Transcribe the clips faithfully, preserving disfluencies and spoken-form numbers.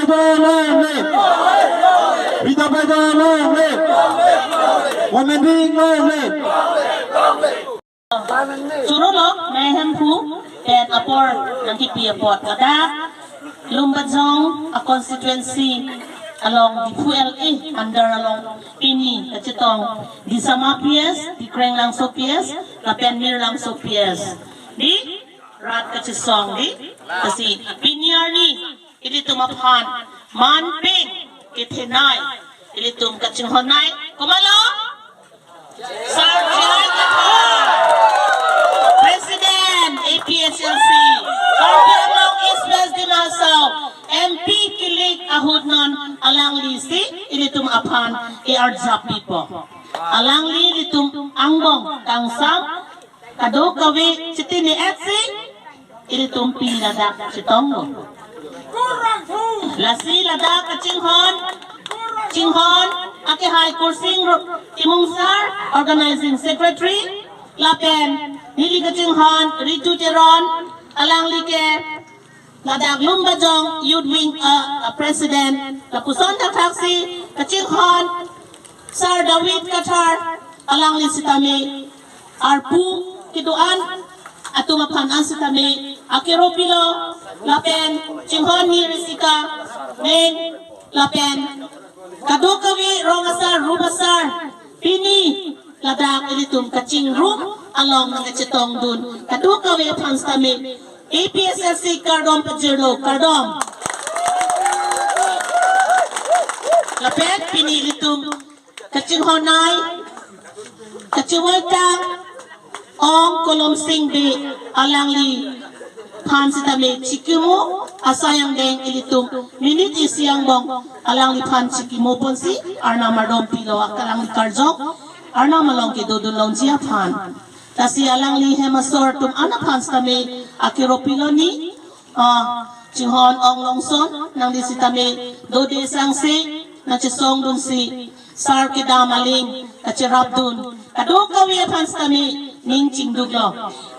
Long live! Rita Baida long live! Women Wing long live! Choro lo, mehem phu, pen apor nangkipi apot. Ladak Lumbajong a constituency along Diphu L A under along pini kachetong Disama P S, Dikrenglangso P S, lapen Mirlangso P S. Di rat kachesong di, kasi pini arni ilitum aphan manpeng kethenei, ilitum kachinghonnei. Komatlo? Sar J I Kathar, President A P H L C, Karbi Anglong East West Dima Hasao, M P kilik ahut non alangli si ilitum aphan e-arjap pipo. Alangli ilitum angbong kangsam, kadokave chitini etsi, ilitum pini ladak chetonglo. Lasi ladak kachinghon, chinghon akehai Kursing Ro-, Timung sir, Organizing Secretary, lapen neli kachinghon Ritu Teron, alangli ke ladak Lumbajong Youth Wing, uh, uh, President, lapuson thakthak si kachinghon Sir David Kathar, alangli sitame arpu kedo-an atum aphan an sitame akero pilo, lapen chinghon ni Risika Meng, lapen kadokave rong asar, rup asar, pini ladak ilitum kachingrum along nangkachetongdun kadokave aphan sitame A P H L C kardom pajirlo, kardom. Lapen pini ilitum kachinghonnei, kachivoitang Ong Kolomsing Bey, alangliphan sitame chikimo asai angdeng ilitum minute isi angbong alangliphan chikimo ponsi Arnam ardom pilo, akalangli karjong Arnam along kedodun longji aphan. Lasi alangli hem asor atum an aphan sitame akero pilo ni, ah, chinghon Ong Longson, nangli sitame dode sangse nangchesongdunsi sar kedam aling kacherapdun kadokave aphan sitame ning chingduklo.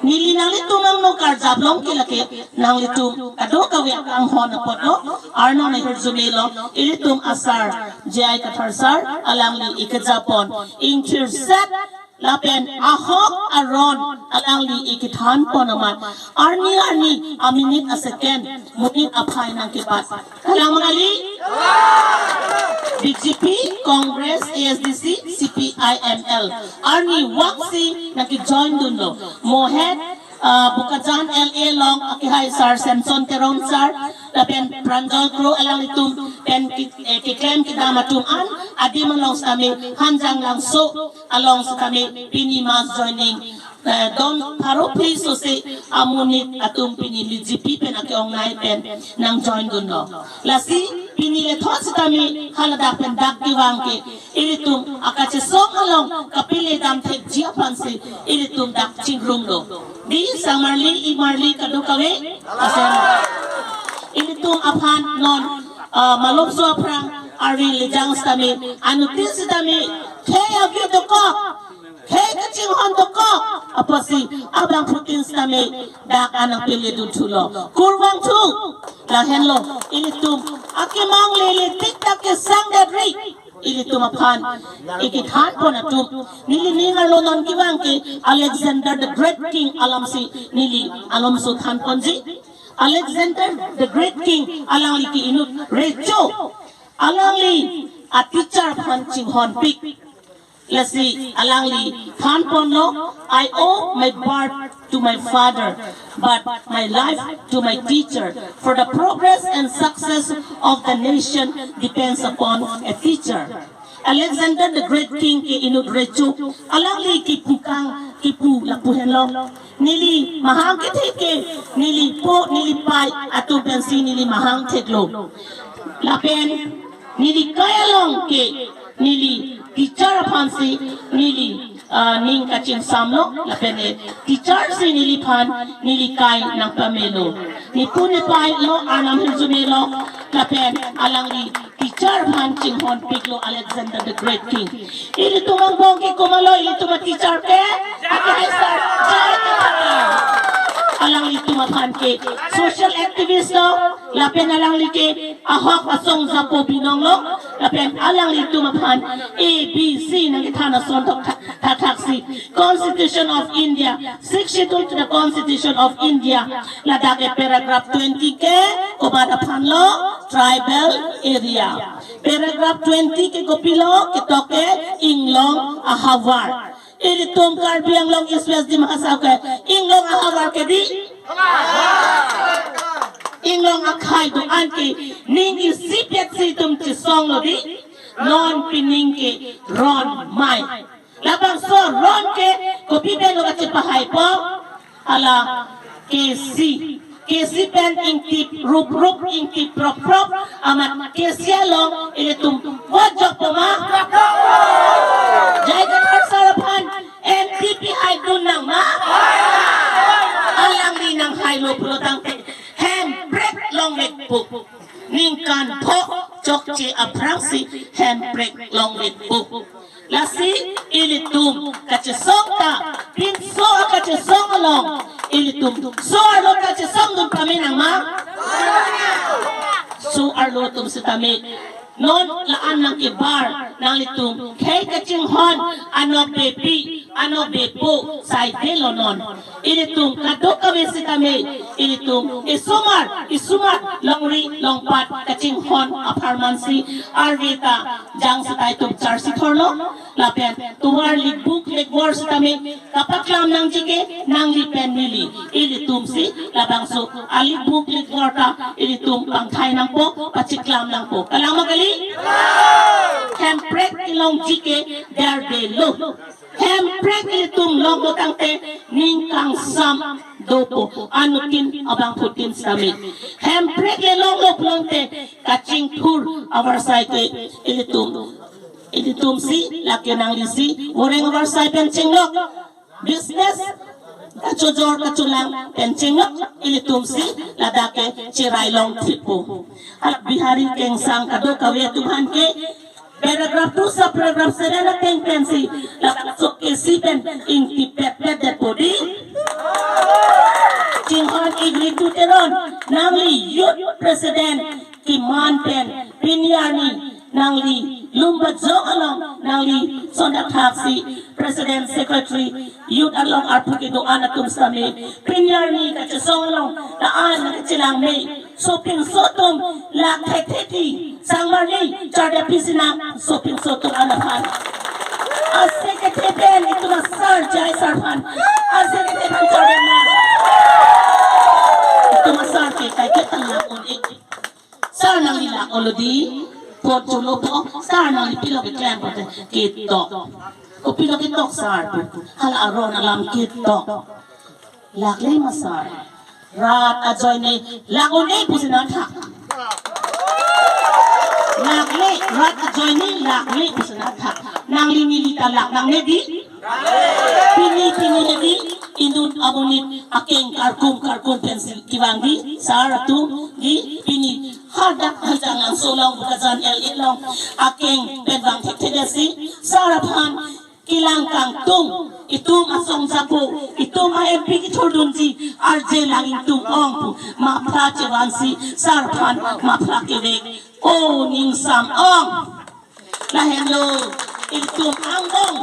Neli nanglitum angno karjap long ke lake nanglitum kadokave akanghon apotlo, Arnam ahirjume lo, ilitum asar J I Kathar sir alangli ikejapon ingthirset lapen ahok aron alangli ikethan pon amat arni arni aminit asecond monit aphai nangkepat. Kalang ma kali? B J P, Congress, A S D C, C P I M L, arni waksi nangkejoindunlo. Mohet, ah, Bokajan L A along akehai sar Samson Teron sar lapen Pranjal Kro alanglitum pen ki-, eh, keklem kedam atum an adim along sitame Hanjanglangso along sitame pini mass joining, eh, don pharo phli sose amonit atum pini B J P pen ake-ongnei pen nangjoindunlo. Lasi pini lethot sitame haladak pen dak kevang ke ilitum akachesong along kapele damthekji aphansi ilitum dak chingrumlo. Di sangmarli, imarli kadokave asem. Ilitum aphan non, ah, malomso aphrang ari lejang sitame, anuttin sitame, khei agi dokok, khei kachinghon dokok apotsi abangphutin sitame dak an nangpeledunthulo. Kurvangthu, lahenlo ilitum akemang lele tik tak kesang datri ilitum aphan ikethan pon atum. Neli ning arlo non kevang ke Alexander the Great King alamsi neli alomso than ponji. Alexander the Great King alangli ke inut recho. Alangli a teacher aphan chinghonpik. Lasi alangli than ponlo, "I owe my birth to my father, but my life to my teacher. For the progress and success of the nation depends upon a teacher." Alexander the Great King ke inut recho, alangli kipu kang, kipu lapu henlo. Neli mahang kethek ke, neli po, neli pai atum pensi neli mahang theklo. Lapen neli kai along ke, neli teacher aphansi neli, ah, ning kachingsamlo, lapen, eh, teacher si neliphan neli kai nangpamelo. Nepu nepai lo, Arnam ahirjume lo, lapen alangli teacher aphan chinghonpiklo Alexander the Great King. Ilitum angbong ke komatlo, ilitum a teacher ke, ake hai sar, J I Kathar. Alanglitum aphan ke social activist lo, lapen alangli ke ahok asong japo binong lo, lapen alanglitum aphan A B C nangkethan ason thakthak si Constitution of India, Sixth Schedule to the Constitution of India, ladak ke paragraph twenty ke komat aphan lo, tribal area. Paragraph twenty ke kopilo, ketok ke Inglong ahavar. Ilitum Karbi Anglong East West Dima Hasao ke Inglong ahavar ke di. Inglong akhei do-an ke ning isipet si itum chesong lo di. Non pining ke Ron Mai. Labangso Ron ke kopi pen lo kachepahaipo? Hala K C. K C pen ingtip rup rup, ingtip prop prop, amat K C along ilitum vote jokpo ma? J I Kathar sar aphan M P pihaidun nang ma? Alangli nanghailo pulo tangte hemprek longvekpo. Ningkan pho chokche aphrangsi hemprek longvekpo. Lasi ilitum kachesong ta, pinso akachesong along ilitum so-arlo kachesongdun pame nang ma? So-arlo atum sitame non la-an nangkebar nanglitum khei kachinghon, anok bepi, anok bepo saidelo non. Ilitum kadokave sitame, ilitum isomar isomar longri longpat kachinghon apharman si arve ta jang sita itum charsi thorlo. Lapen tovar likbuk likvor sitame kapaklam nangji ke nangli pen neli, ilitum si labangso alikbuk likvor ta ilitum pangthai nangpo, pachiklam nangpo. Kalang ma kali? Hemprek kelongji ke derdelo. Hemprek ilitum longlo tangte ning kangsam dopo, anuttin abangphutin sitame. Hemprek le longlo pulote kachingthur avarsai ke ilitum, ilitum si, lake nangli si voreng avarsai pen chinglok. Business kachojor kacholang pen chinglok, ilitum si ladak ke cherai longthippo. Hala Bihari kengsang kadokave atum aphan ke paragraph two sub paragraph seven ateng pensi labangso K C pen ingtip petpet detpo di. Chinghon Igri Tuteron, nangli youth president keman pen pini arni nangli Lumbajong along nangli son athak si president secretary youth along arpu kedo-an atum sitame pini arni kachesong along la-an nangkachelang me. Sopinso atum lak thekthe ti sangmarli charde pisi nang sopinso atum an aphan. Ase kethe pen itum asar J I sar aphan. Ase kethe pen charde nang. Itum asar ke kaike tan lak un-e. Sar nangli lak olo di. Pot chulo po. Sar nangli pilo keklem pote ketok. Kopilo ketok sar pu. Hala aron alam ketok. Lakle ma sar. Rat ajoine lak un-e pusi nangthak. Lakle, rat ajoine lakle pusi nangthak. Nangli neli ta lak nangne di. Pini pini le di. Inut amonit akeng karkum karkum pensi kevang di. Sar atum di pini hadak hajang langso along Bokajan L A along akeng pen vang thekthe si. Sar aphan kelang kangtung, itum asong japo, itum a M P kethurdunji, arje lang ingtung ong pu, maphla chevansi, sar aphan maphla kevek, o ning sam ong. Lahenlo, itum angbong,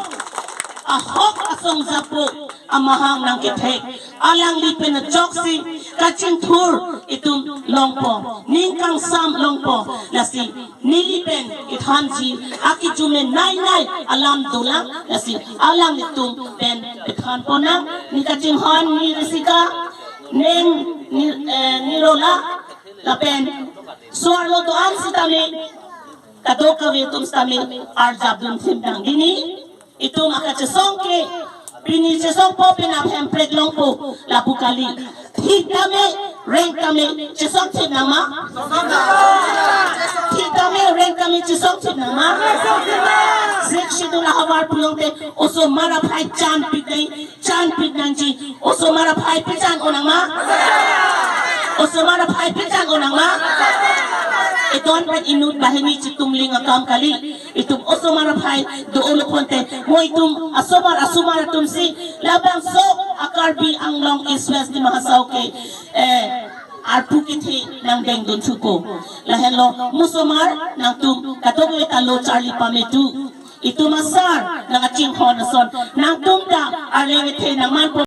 ahok asong japo, amahang nangkethek, alangli pen ajoksi, kachingthur, itum longpo, ning kangsam longpo, lasi, neli pen kethanji akejum nai nai alam dolang, lasi alanglitum pen kethan ponang, ne kachinghon, ne risika, neng, ne, eh, ne rola, lapen so-arlo do-an sitame, kadokave atum sitame arjap dun thim nang dini. Itum akachesong ke, pini chesongpo penap hemprek longpo, lapu kali. Thik tame, reng tame, chesong thip nang ma? Thik tame, reng tame, chesong thip nang ma? Sixth Schedule ahavar pulote, osomar aphai chan pik nang, chan pik nangji, osomar aphai pichan onang ma? Osomar aphai pichan onang ma? Itum pen inut banghini chitumling akam kali. Itum osomar aphai do-olo ponte. Mo itum asomar asomar atum si labangso Karbi Anglong East West Dima Hasao ke, eh, arpu kethe nangdengdun thupo. Lahenlo, musomar nangtum kadokave ta lo charli pame tu. Itum asar nangkachinghon ason. Nangtum ta arleng kethe nangmanpo.